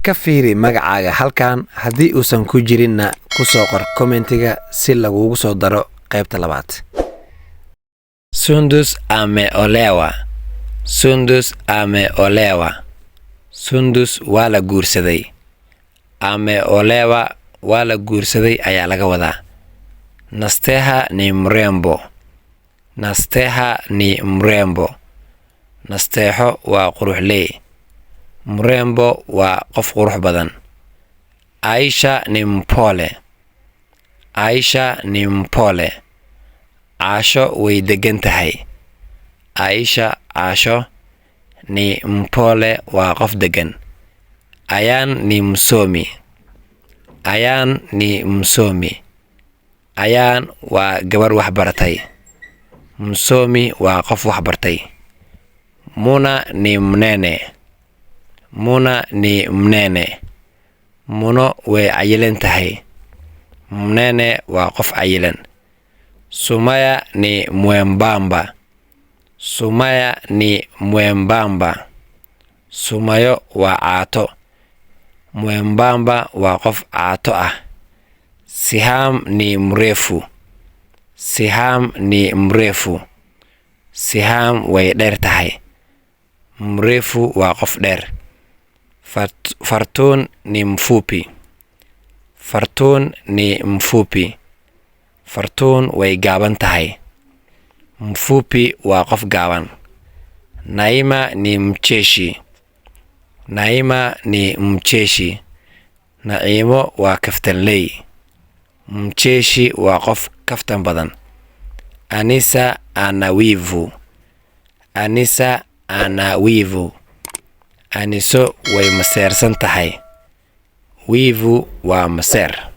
Ka fiiri magacaaga halkan, haddii uusan ku jirinna ku soo qor commentiga si lagugu soo daro qaybta labaad. Sundus ameolewa. Sundus ameolewa. Sundus waa la guursaday. Ameolewa, waa la guursaday ayaa laga wadaa. Nasteha ni mrembo. Nasteha ni mrembo. Nasteexo waa quruxley. Mrembo waa qof qurux badan. Aisha ni mpole. Aisha ni mpole. Caasho way degan tahay. Aisha, Caasho, ni mpole, waa qof degan. Ayaan ni msomi. Ayaan ni msomi. Ayaan waa gabar wax baratay. Msomi waa qof wax bartay. Muna ni mnene. Muna ni mnene. Muno way cayilan tahay. Mnene waa qof cayilan. Sumaya ni mwembamba. Sumaya ni mwembamba. Sumayo waa caato. Mwembamba waa qof caato ah. Siham ni mrefu. Siham ni mrefu. Siham way dheer tahay. Mrefu waa qof dheer. Fartuun ni mfupi. Fartuun ni mfupi. Fartuun way gaaban tahay. Mfupi waa qof gaaban. Naima ni mcheshi. Naima ni mcheshi. Naciimo waa kaftanley. Mcheshi waa qof kaftan badan. Anisa ana wivu. Anisa ana wivu. Aniso way maseersan tahay. Wivu waa maseer.